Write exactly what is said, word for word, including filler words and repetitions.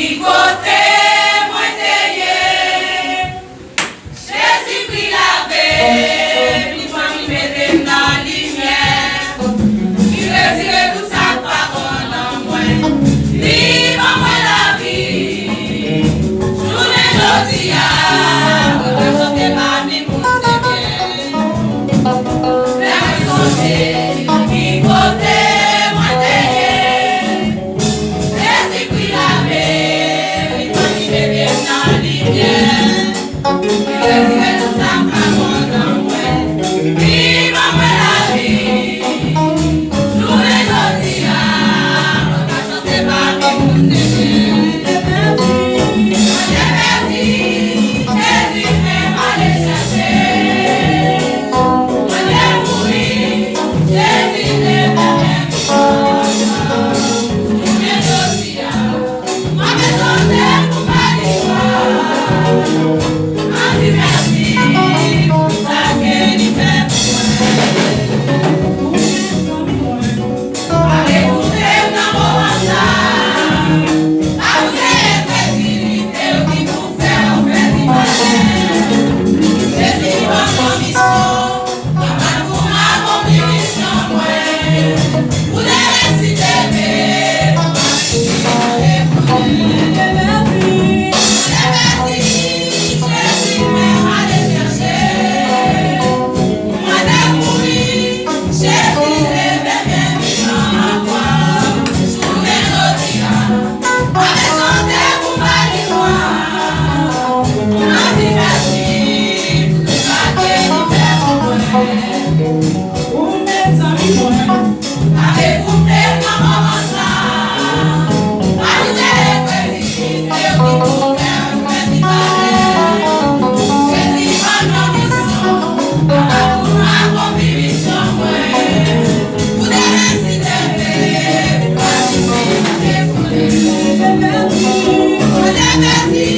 Ki kote mwen te ye? Jezikri lave m, li pran m, li mete m nan limyè. Li retire tout sa k pa bon nan mwen. Li ban mwen lavi. Jounen jodi a, mwen ka chante pami moun de byen. Fè mwen sonje ki kote mwen te ye. Jezikri lave m, li pran m, li mete m nan limyè. Li retire tout sa k pa bon nan mwen. Li ban mwen lavi. Jounen jodi a, mwen ka chante pami moun de byen. Mwen te pèdi, Jezi fè m ale chèche. Mwen te mouri, Jezi leve m. Jounen jodi a, mwen bezwen te pou pa li. Mwen di mèsi pou sa ke li fè pou mwen. Pa dekoute m nan moman sa. Pa koute enkredilite yo ki pou fè w pèdi valè. Jezi ban m yon misyon. Papa, pou m akonpli misyon mwen. Pou lè resite m, pa kite m ale konnen. Mwen te pèdi, Jezi fè m ale chèche. Mwen te mouri, Jezi leve m vivan ankò. Jounen jodi a, mwen bezwen te pou pa li lwa. Mwen di mèsi pou sa ke li fè pou mwen. Ou mezanmi mwen, pa dekoute m nan moman sa. Pa koute enkredilite yo ki pou fè m pèdi valè. Jezi ban m yon misyon, papa, pou m akonpli misyon mwen. Pou demen si Dye vle, pa kite m ale konnen. Mwen te pèdi,